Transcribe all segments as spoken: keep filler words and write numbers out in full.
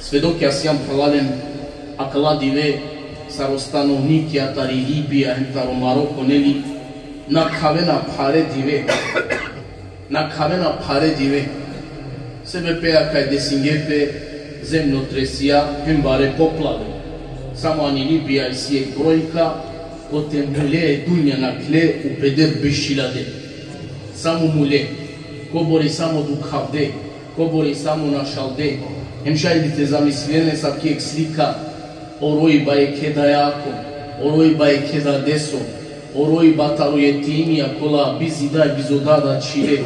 Svedokia sijam, phralalen, akala dive sar o stanovnikija tari Libija hem taro Maroko, neli, nakhavena phare dive. Nakhavena phare dive. Sebepi kaj desinge pe zemljotresija hem bare poplave. Samo ani Libija isi jekh brojka, kote mule e dunja nakhle u peder biš hiljade. Samo mule. Kobori samo dukhavde, kobori samo našalde. Hem šaj di te zamislinen asavki jekh slika, o rojba jekhe dajako, o rojba jekhe dadeso, o rojba taro jetimija kola bizi daj, bizo dada čhile.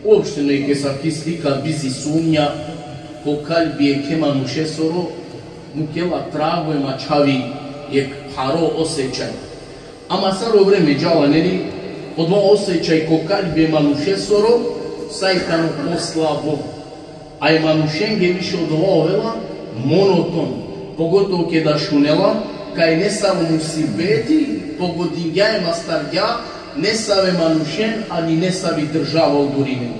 Uopšteno jekhe asavki slika bizi sumnja, ko kalbi jekhe manušesoro mukela trago hem ačhavi jekh pharo osećaj. Ama sar o vreme džala, neli, odova osećaj ko kalbi e manušesoro sa i tano poslabo. A e manušenge više odova ovela monoton, pogotovo keda šunela kaj nesavo musibeti pogodingja hem astargja nesave manušen, ani nesavi država odurinen.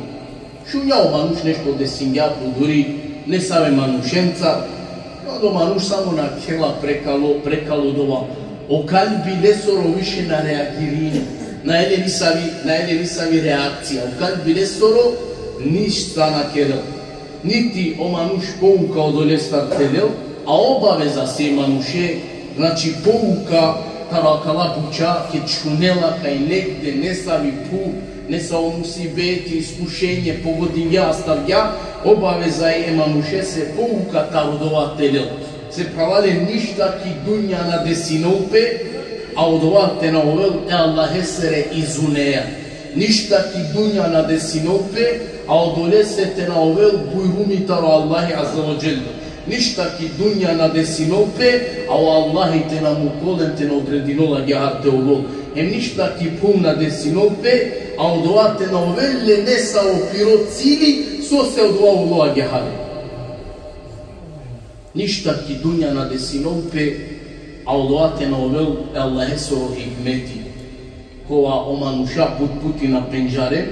Šunja o manuš nešto desingja pe oduri nesave manušenca, onda o manuš samo nakhela prekalo, prekalo dova. O kalbi lesoro više na reagirini. Nae le nisavi, nae le nisavi reakcija. O kalbi lesoro ništa na kerel. Niti o manuš pouka odolestar te lel, a obaveza si e manuše, znači, pouka taro akala buća, ked šunela kaj negde nesavi phuv, nesavo musibeti, iskušenje pogodingja, astargja, obaveza e manušese pouka taro dova te lel. Se, phralalen, ništa ki dunja na desinol pe, a odova te na ovel e Allahesere izuneja. Ništa ki dunja na desinol pe, a odolese te na ovel bujrumi taro Allahi Azze ve Dželle. Ništa ki dunja na desinol pe, a o Allahi te na mukol hem te na odredinol agjaar te ovel. Hem ništa ki phuv na desinol pe, a odova te na ovel le nesavo piro cili, sose odova ulo agjaar. Ništa ki dunja na desinol pe, a odova te na ovel e Allahesoro hikmeti. Kova o manuša but puti na pendžaren,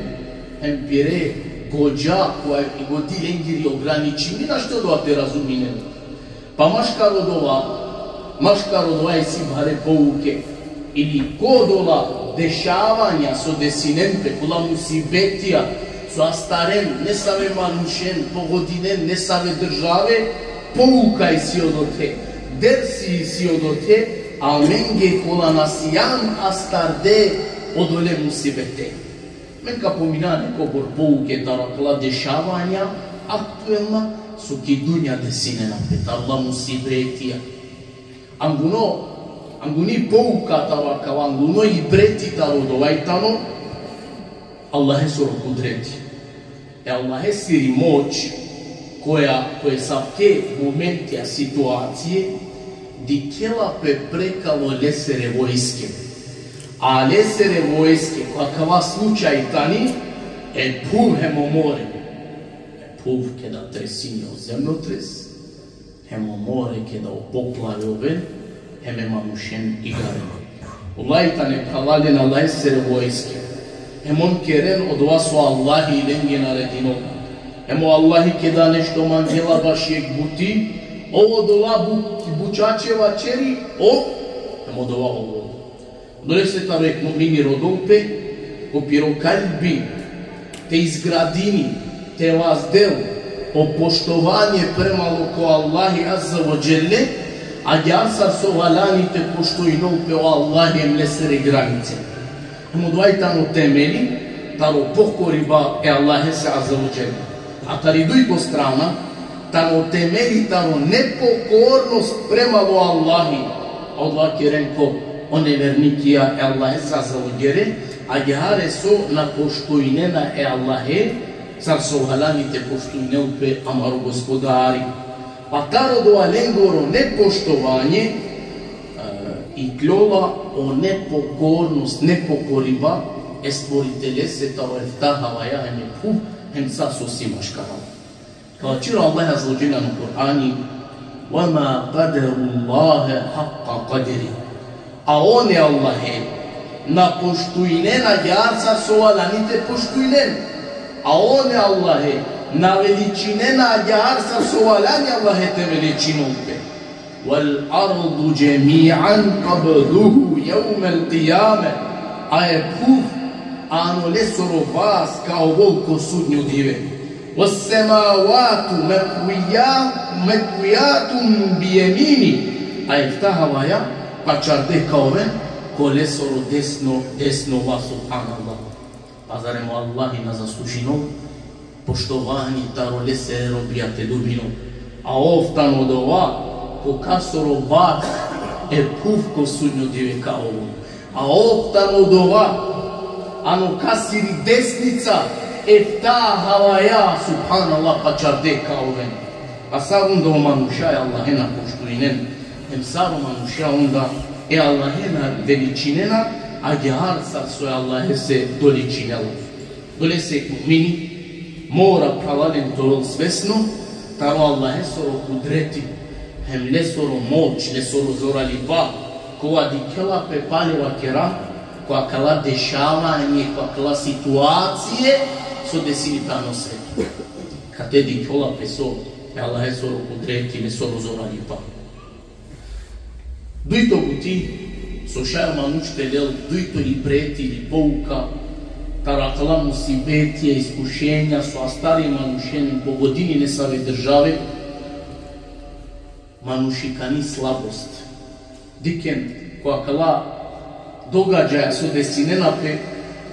hem pire godža, kova i godi lengiri ograničimi, našti odova te razuminen. Pa maškar odova, maškar odova isi bare pouke. Ili ko odola dešavanja so desinen pe, kola musibetija so astaren nesave manušen, pogodinen nesave države, pouka isi odothe, dersi isi odothe, amenge kola na sijam astarde odole musibete. Amen ka pomina nekobor pouke taro akala dešavanja aktuelna, so ki dunja desinena pe, taro akala musibetija. Anguno, anguni pouka taro akava, anguno ibreti taro dova i tano Allahesoro kudreti. E Allahesiri moć, koja ko asavke momentija, situacije, dikhela pe prekalo lesere vojske. A lesere vojske, ko akava slučaj tani, e phuv hem o more. E phuv keda tresini, o zemljotres, hem o more keda o poplave oven, hem e manušen igaren. Ola i tane, phralalen, Allahesere vojske. Hem on keren odova so Allahi lenge naredinol. Hem o Allahi keda nešto mangela baši jekh buti, ov odola bu-, bućaće vaćeri, ov, hem odova ovol. Odolese taro jekh mu'mini rodol pe, ko piro kalbi te izgradini, te vazdel o poštovanje premalo ko Allahi Azze ve Dželle, agjaar sar so valjani te poštujnol pe o Allahi hem lesere granice. Hem odova i tano temeli taro pokoriba e Allahese Azze ve Dželle. A tari dujto strana, tano temeli taro nepokornost premalo Allahi, a odova keren ko o nevernikija e Allahese Azze ve Dželle, agjaar so na poštujnena e Allahe, sar so valjani te poštujnel pe amaro Gospodari. Pa taro dova lengoro nepoštovanje, e, ikljola o nepokornost, nepokoriba e Stvoritelese taro efta havaja hem e phuv, hem sa so si maškaral. Ka vaćeri o Allah Azze ve Dželle ano Kur'ani: "Ve ma qadarullahe hakka kadri." A on e Allahe na poštujnen agjaar sar so valjani te poštujnen. A on e Allahe Na veličinena agjaar sar so valjani Allahe te veličinol pe. Wal ardu džemi'an qabduhu jevmel qiyame. A e phuv ano lesoro vas ka ovol ko sudnjo dive. Was semavatu metvija-, metvijatun bi jemini. A efta havaja pačarde ka oven ko lesoro desno, desno vas, subhanallah. Pa zarem o Allahi na zaslužinol poštovanje taro lesere robija te dobinol? A ov tano odova ko kasoro vas e phuv ko sudnjo dive ka ovol. A ov tano odova ano kasiri desnica efta havaja, subhanallah, pačarde ka oven. Pa sar onda o manuša e Allahe na poštujnen, em sar o manuša onda e Allahe na veličinena, agjaar sar so e Allahese doličinela. Dolese jekh mu'mini mora, phralalen, te ovel svesno taro Allahesoro kudreti, hem lesoro moć, lesoro zoralipa, kova dikhela pe pale vakera, ko akala dešavanje, ko akala situacije so desini pe ano sveto. Kate dikhola pe so e Allahesoro kudreti, lesoro zoralipa. Dujto buti so šaj o manuš te lel, dujto ibreti ili pouka taro akala musibetija, iskušenja so astari manušen, pogodini nesave države, manušikani slabost. Dikhen, ko akala događaja so desinena pe,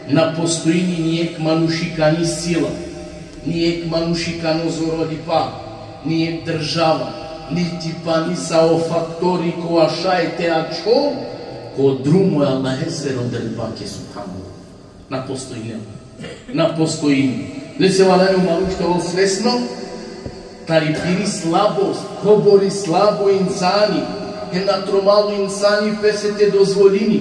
na postojini ni jekh manušikani sila, ni jekh manušikano zoralipa, ni jekh država, niti pa ni sa o faktori kova šaj te ačhol ko drumo e Allahesere odredbake, subhanallah. Na postojini. Na postojini. Lese valjani o manuš te ovel svesno tari piri slabost, kobor i slabo insani, hem na tromalo insani pese te dozvolini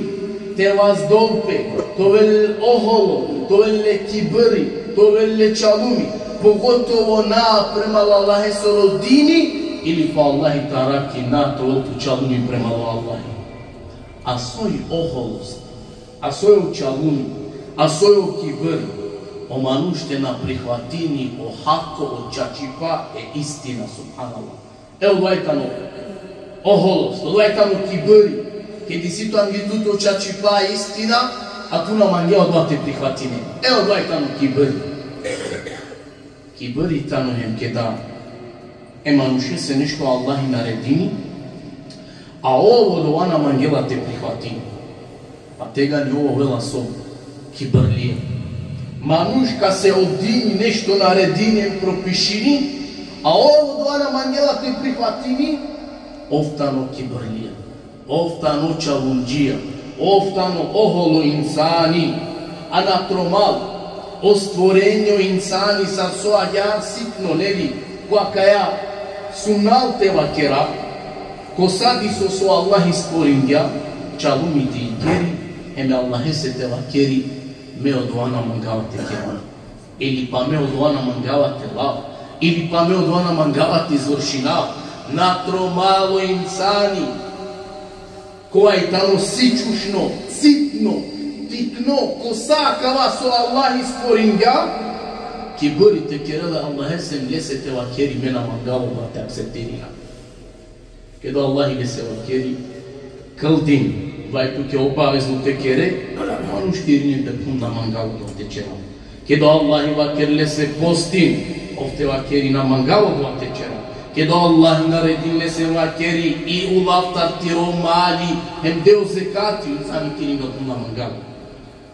te vazdol pe, te ovel oholo, te ovel le kibri, te ovel le čalumi, pogotovo na prema Allahesoro dini, ili pa Allahi te arakhi na te ovel tu čalumi prema Allahi. A soj oholost, a soj o čalumi, a soj o kibri? O manuš te na prihvatini o hako, o čačipa, e istina, subhanallah. E, odova tano oholost, odova tano kibri. Ked isi tu anglidut o čačipa, istina, a tu na mangea odova te prihvatine. E, odova tano kibri. Kibri tano hem keda e manušese nešto Allahi naredini, a ov odova na mangela te prihvatini. Pa tegani ov ovela so? Kibrlija. Manuš kase o dini nešto naredini, propišini, a ov odova na mangela te prihvatini, ov tano kibrlija. Ov tano čalundžija, ov tano oholo insani, a na tromal o stvorenje o insani, sar so agjaar sitno, neli, ko akaja sunal te vakera, ko sa diso so Allahi stvoringja, čalumi te ikeri, hem e Allahese te vakeri: me odova na mangava te kera. Ili pa me odova na mangava te lav, ili pa me odova na mangava te izvršinav. Na tromal o insani, kova i tano sićušno, sitno, tikno, ko sa akava so Allahi stvoringja, kibri te kerel e Allahese hem lese te vakeri: me na mangava odova te akceptirinav. Keda o Allahi lese vakeri: kldin, vaj tuke obavezno te kere, manuš te irini: me na mangava odova te ćerav. Keda o Allahi vakeri lese: postin, ov te vakeri: na mangava odova te ćerav. Keda o Allahi naredini lese, vakeri: i ulav tar tiro mali hem de o zekati, insani te irini: me na mangava.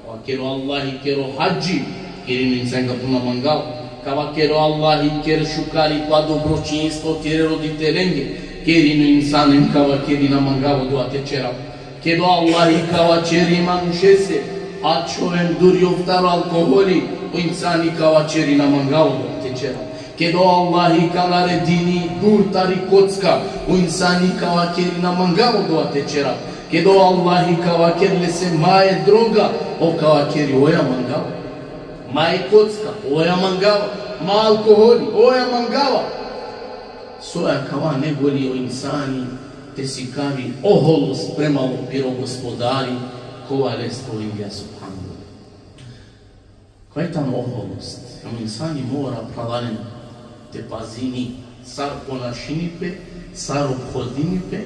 Ka vakeri o Allahi: ker o hadži, ka irini insan: me na mangava. Ka vakeri o Allahi: ker šukaripa, dobročinstvo tire roditelenge, ka irini insan hem ka vakeri: na mangava odova te ćerav. Keda o Allahi ka vaćeri manušese: ačhoven, dur jov taro alkoholi, o insani ka vaćeri: na mangava odova te ćerav. Keda o Allahi ka naredini: dur tari kocka, o insani ka vakeri: na mangava odova te ćerav. Keda o Allahi ka vakeri lese: ma e droga, ov ka vakeri: oja mangava. Ma e kocka, oja mangava. Ma alkoholi, oja mangava. So akava nego li o insani te sikavi oholost prema o piro Gospodari, kova le stvoringja, subhanallah. Kova i tano oholost? Hem insani mora, phralalen, Te pazini sar ponašini pe, sar ophodini pe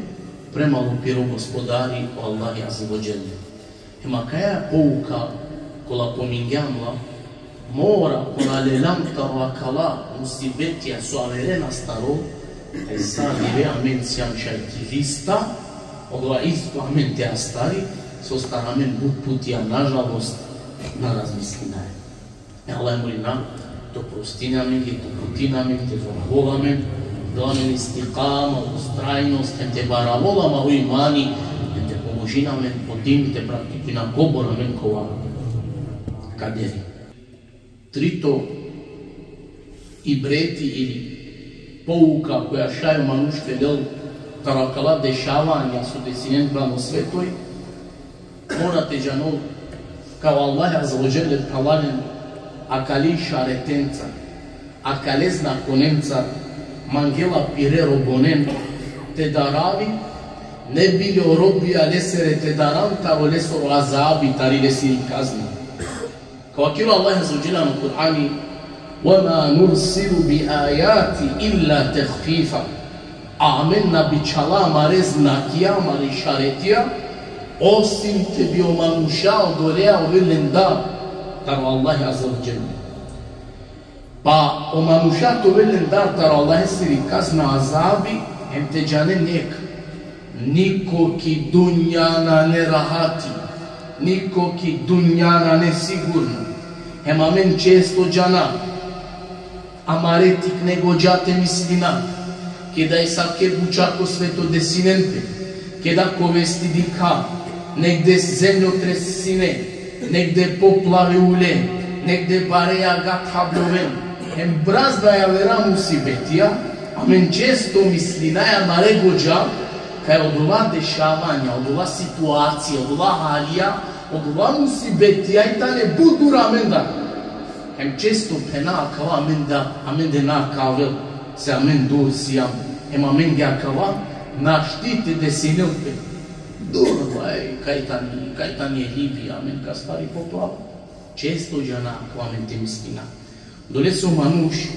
prema o piro Gospodari, o Allahi Azze ve Dželle. Hem akaja pouka kola pomingjam la, mora kola lelam taro akala musibetija so averena taro, taj sa dive amen sijam šaj ki lista, odova isto amen te astari, sostar amen but putija, nažalost, na razmislinaja. E Allah molina te oprostini amenge, te uputini amen, te zoravol amen, del amen istikama, ustrajnost, hem te baravol amen o imani, hem te pomožini amen po din, te praktikujna kobor amen kova ka deri. Trito ibreti ili pouka koja šaj o manuš te lel taro akala dešavanja so desinen prema o svetoj, mora te džanol kaj o Allah Azze ve Dželle phralalen akale išaretenca, akale znakonenca mangela pire robonen te daravi, ne bi li o robija lesere te daran taro lesoro azabi, tari lesiri kazna. Ka vakeri o Allah Azze ve Dželle ano Kur'ani: وما نرسل بالآيات إلا تخويفا. Amen na bičhala amare znakija, amare išaretija, osim te bi o manuša odolea ovel len dar taro Allah Azze ve Dželle. Pa o manuša te ovel len dar taro Allahesiri kazna, azabi, hem te džanen jekh: niko ki dunja nane rahati, niko ki dunja nane sigurno. Hem amen često džana amare tikne godža te mislina, keda asavke buča ko sveto desinen pe, keda ko vesti dikha, negde zemljotres sine, negde poplave ule, negde bare jaga thabloven, hem brazda javera musibetija, amen često mislinaja amare godža kaj odola dešavanja, odola situacija, odola halija, odola musibetija i tane but dur amendar. Hem često phena akava amenda, amende na ka avel, se amen dur sijam, hem amenge akava našti te desinel pe. Dur, vaj, kaj tani, kaj tani e Libija, amen ka astari poplava. Često džana akava amen te mislina. Odolese o manuš,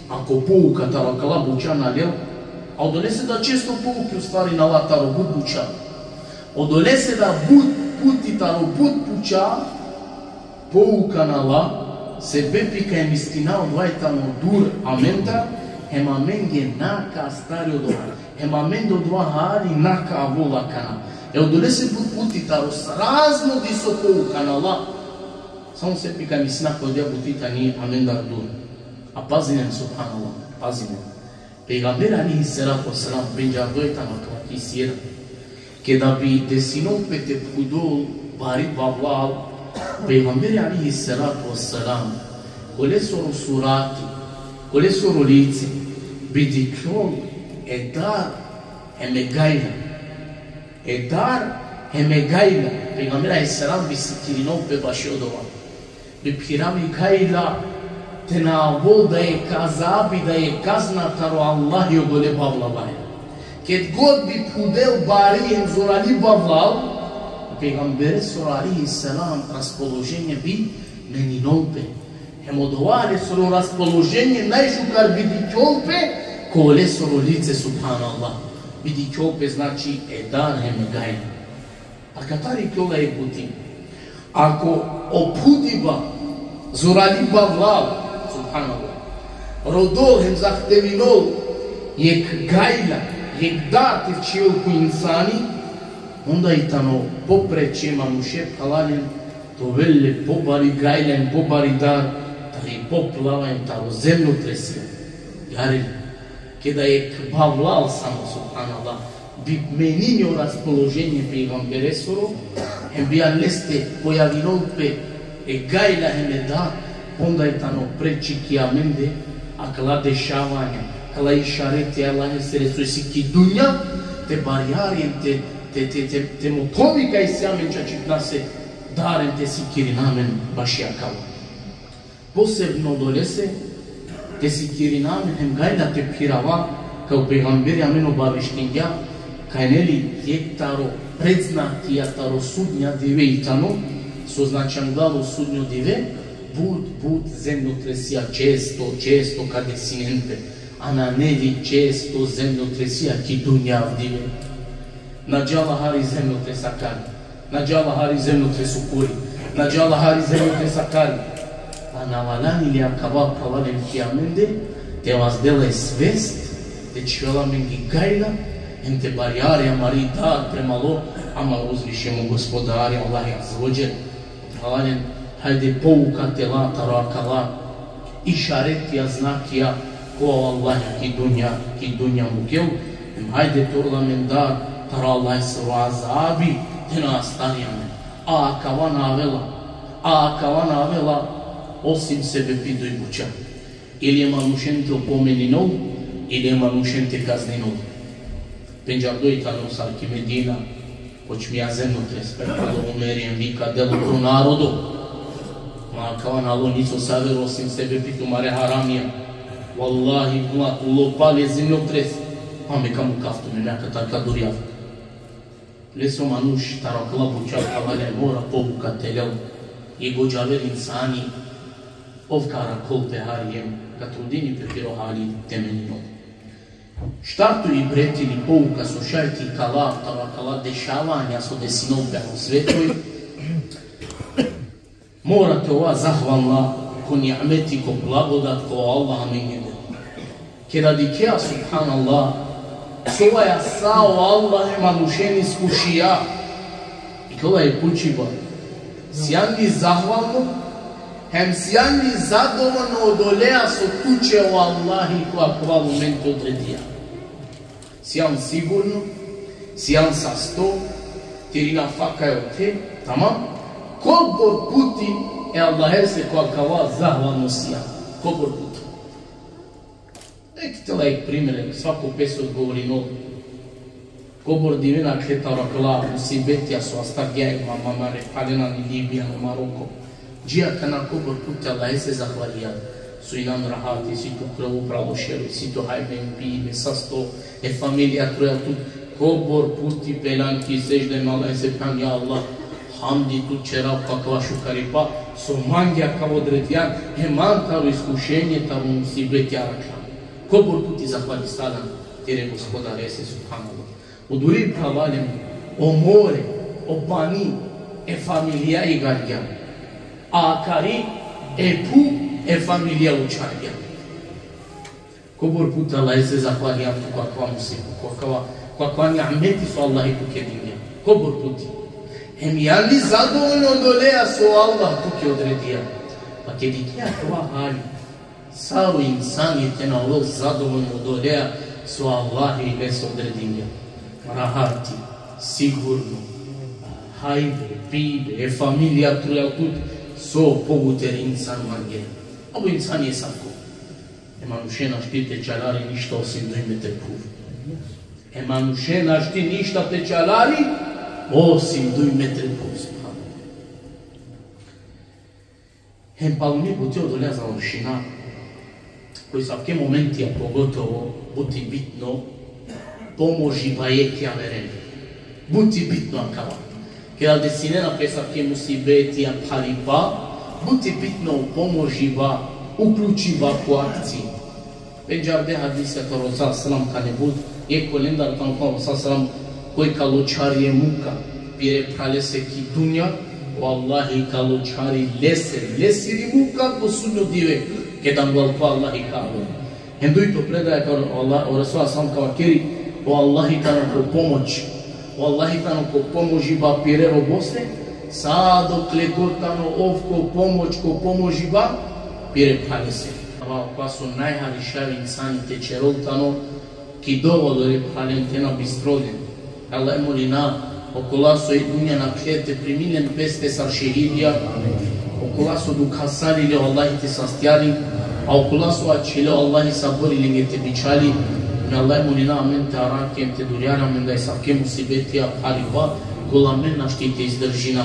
ako pouka taro akala buča na lel, a odolese da često pouke ustvari na la taro but buča. Odolese da but puti taro but buča pouka na la, sebepi kaj mislina odova tano dur amendar, hem amenge na ka astari odova, hem amende odova hari na ka avol akana. E odolese but puti taro razno diso pouka na la, samo sebepi kaj mislina kaj odija buti tani amendar dur. A pazinen, subhanallah, pazinen. Pejgamberi alejhi salatu ve selam, pendžardo tano akava ki sira. Keda bi desinol pe te phudol bari bavlal, Pejgamberi alejhi salatu ve selam, ko lesoro surati, ko lesoro lice, bi dikhljol e dar hem e gajla. E dar hem e gajla. Pejgamberi alejhi selam bi sikirinol pe bašo odova. Bi phiravi gajla, te na avol da jekh azabi, da jekh kazna taro Allahi odole bavlalaja. Ked god bi phudel bari hem zorali bavlal, pejgamberesoro alejhi selam raspoloženje bi meninol pe. Hem odova lesoro raspoloženje najšukar bi dikhjol pe ko lesoro lice, subhanallah. Bi dikhjol pe, znači, e dar hem e gajla. Akatar ikljola jekh buti. Ako o phudiba, zorali bavlal, subhanallah, rodol hem zahtevinol jekh gajla, jekh dar te čhivel ko insani, onda i tano popreče manuše, phralalen, te ovel le pobari gajla hem pobari dar tari poplava hem taro zemljotresi. Jari, keda jekh bavlal samo, subhanallah, bi menini o raspoloženje pejgamberesoro, hem bi ano leste pojavinol pe e gajla hem e dar, onda i tano preče ki amende akala dešavanja, akala išareti e Allahesere so isi ki dunja, te barjari hem te, te, te, te, te mothovi kaj isi amen čačipnase dar hem te sikirina amen baši akava. Posebno odolese te sikirina amen hem gajla te phirava, kaj o pejgamberi amen obaveštingja, kaj neli jekh taro predznakija taro sudnja dive i tano, so značangela o sudnjo dive, But, but zemljotresija često, često ka desinen pe. A nane li često zemljotresija ki dunja avdive? Na džala hari zemljotres akari. Na džala hari zemljotres ukuri. Na džala hari zemljotres akari. A na valjani li akava, phralalen, ki amende te vazdel e svest, te čhivela amenge gajla, em te barjari amari dar prema lo amaro uzvišimo Gospodari Allahi Azze ve Dželle. Phralalen, hajde pouka te la taro akala išaretija, znakija, kova o Allahi ki dunja, ki dunja mukel, em hajde te ovel amen dar taro Allahesoro azabi te na astari amen. A akava na avela, a akava na avela, osim sebepi duj buća. Ili e manušen te opomeninol, ili e manušen te kazninol. Pendžardo i tano sar ki Medina, počmija zemljotres, pa kolo Omeri em vikadel upro narodo. Ma akava na alo niso savero osim sebepi tumare haramija. Vallahi, kula, ulo pale zemljotres. Pa me ka mukav tumen, me akatar ka durjav. Lese o manuš taro akala buća, phralalen, mora pouka te lel. Jekh o džaver insani, ov ka arakhol pe hari em ka trudini pe piro hali te meninol. Štarto ibret ili pouka so šaj te ikala taro akala dešavanja so desinol pe ano svetoj, mora te ova zahvalna ko ni'meti, ko blagodat kova o Allah amenge del. Keda dikhea, subhanallah, so ovaja sa o Allah e manušen iskušija. Ikala e pučiba: sijan li zahvalno, hem sijan li zadovoljno odolea so tuće o Allahi ko akava momenti odredija? Sijan sigurno, sijan sasto, tiri nafaka e othe, tamam? Kobor puti e Allahese ko akava zahvalno sijan? Kobor puti? Nek te la jekh primer, svako pes odgovorinol. Kobor dive nakhle taro akala musibetija so astargja e mama, amare phralena ni Libija, ni Maroko. Dži akana, kobor puti Allahese zahvalija. So injan rahati, isi tu krov upral o šero, isi tu hajbe, pibe, sasto, e familija troja tut. Kobor puti pelan ki sedžda em Allahese phenjan: Ja Allah, hamdi tut ćerav ko akava šukaripa so mange akava odredijan, hem man taro iskušenje, taro musibeti arakhlan. Kobor puti zahvalisalan tire Gospodarese, subhanallah. Odori, phralalen, o more, o pani, e familija igargja. A akari, e phuv, e familija učhargja. Kobor puti Allahese zahvalinjan tu ko akava musibet, ko akava, ko akava ni'meti so Allahi tuke dingja? Kobor puti? Hem sijan li zadovoljno odolea so Allah tuke odredija? Pa keda dikhea akava hali, sar o insani te na ovel zadovoljno odolea so Allahi lese odredingja. Rahati, sigurno, hajbe, pibe, e familija troja tut, so pobuter insan mangela. Abo insani esavko. E manuše našti te čalari ništa osim duj metre phuv. E manuše našti ništa te čalari osim duj metre phuv. Hem paluni buti odolea završina, ko esavke momentija pogotovo, but i bitno pomožiba jekh javeren. But i bitno akava. Keda desinena pe esavke musibetija, pharipa, but i bitno pomožiba, uključiba ko akcije. Pendžarde hadisija taro Resul sallallahu alejhi ve sellem tane but, jekh kolendar tano taro Resul sallallahu alejhi ve sellem, koj ka ločhari e muka pire phralese ki dunja, o Allahi ka ločhari lese, lesiri muka ko sudnjo dive, keda anglal ko Allahi ka avel. Hem dujto predaja taro Allah, o Resul sallallahu alejhi ve sellem ka vakeri: O Allahi tano ko pomoć, o Allahi tano ko pomožiba pire robose, sa dokle god tano ov ko pomoć, ko pomožiba pire phralese. Ama okova so najhari šaj o insani te ćerol tano ki dova odore phralen te na bistrol len. Allah molina okola so i dunja nakhle te priminen peste sar šehidija, okola so dukhasalile, o Allahi te sastjari, a okola so ačhile, o Allahi sabori lenge te bičhali. Me Allah molina amen te arakhel, te durjal amen da esavke musibetija, pharipa, kola amen našti te izdržina.